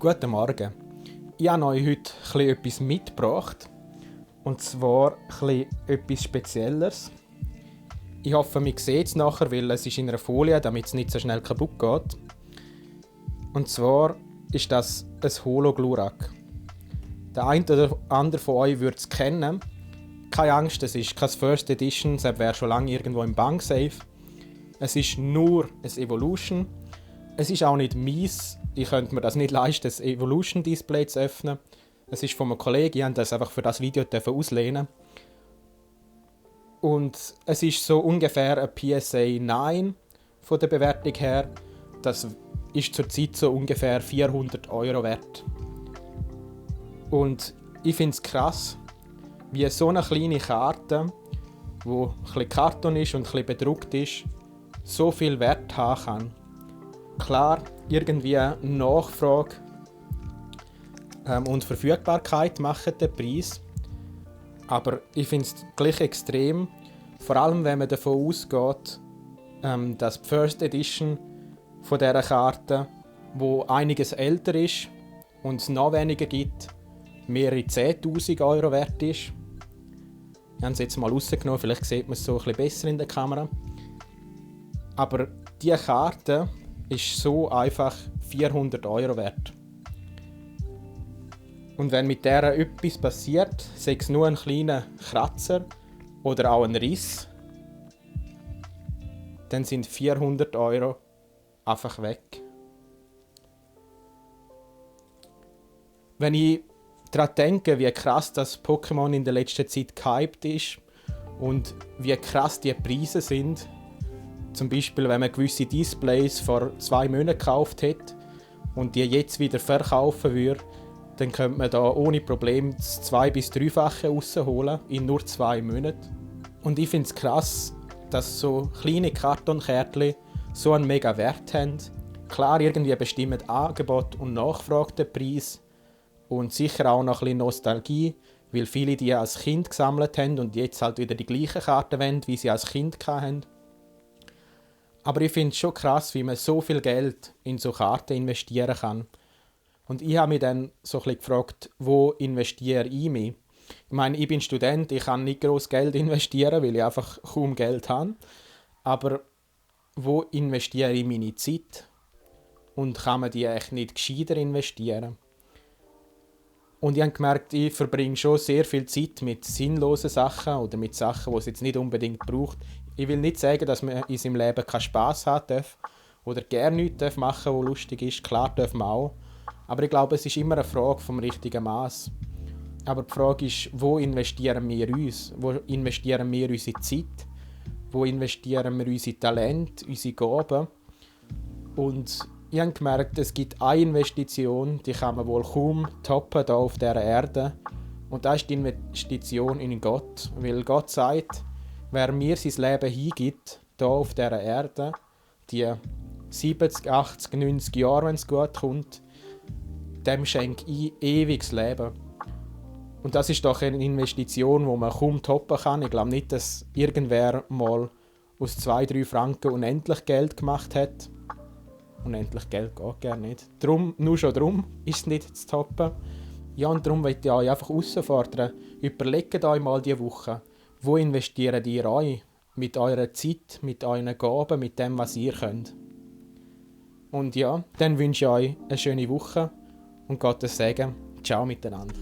Guten Morgen. Ich habe euch heute etwas mitgebracht. Und zwar etwas Spezielleres. Ich hoffe, man sieht es nachher, weil es ist in einer Folie, damit es nicht so schnell kaputt geht. Und zwar ist das ein Holo-Glurak. Der eine oder andere von euch wird es kennen. Keine Angst, es ist kein First Edition, es wäre schon lange irgendwo im Banksafe. Es ist nur ein Evolution. Es ist auch nicht meins. Ich könnte mir das nicht leisten, das Evolution-Display zu öffnen. Es ist von einem Kollegen, ich habe das einfach für das Video auslehnen. Und es ist so ungefähr ein PSA 9 von der Bewertung her. Das ist zurzeit so ungefähr 400 € wert. Und ich finde es krass, wie so eine kleine Karte, die ein bisschen Karton ist und ein bisschen bedruckt ist, so viel Wert haben kann. Klar, irgendwie Nachfrage und Verfügbarkeit machen den Preis. Aber ich finde es gleich extrem, vor allem wenn man davon ausgeht, dass die First Edition von dieser Karte, wo einiges älter ist und es noch weniger gibt, mehrere 10'000 € wert ist. Ich habe es jetzt mal rausgenommen, vielleicht sieht man es so ein bisschen besser in der Kamera. Aber diese Karte ist so einfach 400 € wert. Und wenn mit der etwas passiert, sei es nur ein kleiner Kratzer oder auch ein Riss, dann sind 400 € einfach weg. Wenn ich daran denke, wie krass das Pokémon in der letzten Zeit gehypt ist und wie krass die Preise sind, zum Beispiel, wenn man gewisse Displays vor 2 Monaten gekauft hat und die jetzt wieder verkaufen würde, dann könnte man da ohne Probleme das 2- bis 3-fache rausholen in nur 2 Monaten. Und ich finde es krass, dass so kleine Kartonkärtchen so einen mega Wert haben. Klar, irgendwie bestimmen Angebot und Nachfrage den Preis und sicher auch noch ein bisschen Nostalgie, weil viele die als Kind gesammelt haben und jetzt halt wieder die gleichen Karten wollen, wie sie als Kind hatten. Aber ich finde es schon krass, wie man so viel Geld in so Karten investieren kann. Und ich habe mich dann so ein bisschen gefragt, wo investiere ich mich? Ich meine, ich bin Student, ich kann nicht groß Geld investieren, weil ich einfach kaum Geld habe. Aber wo investiere ich meine Zeit? Und kann man die echt nicht gescheiter investieren? Und ich habe gemerkt, ich verbringe schon sehr viel Zeit mit sinnlosen Sachen oder mit Sachen, die es jetzt nicht unbedingt braucht. Ich will nicht sagen, dass man in seinem Leben keinen Spass haben darf oder gerne nichts machen darf, was lustig ist. Klar dürfen wir auch. Aber ich glaube, es ist immer eine Frage vom richtigen Maß. Aber die Frage ist, wo investieren wir uns? Wo investieren wir unsere Zeit? Wo investieren wir unsere Talente, unsere Gaben? Und ich habe gemerkt, es gibt eine Investition, die kann man wohl kaum toppen hier auf dieser Erde. Und das ist die Investition in Gott. Weil Gott sagt, wer mir sein Leben hingibt, hier auf dieser Erde, die 70, 80, 90 Jahre, wenn es gut kommt, dem schenke ich ewiges Leben. Und das ist doch eine Investition, die man kaum toppen kann. Ich glaube nicht, dass irgendwer mal aus 2-3 Franken unendlich Geld gemacht hat. Unendlich Geld geht gerne nicht. Nur schon darum ist es nicht zu toppen. Ja, und darum möchte ich euch einfach herausfordern. Überlegt euch mal diese Woche, wo investiert ihr euch? Mit eurer Zeit, mit euren Gaben, mit dem, was ihr könnt. Und ja, dann wünsche ich euch eine schöne Woche und Gottes Segen. Ciao miteinander.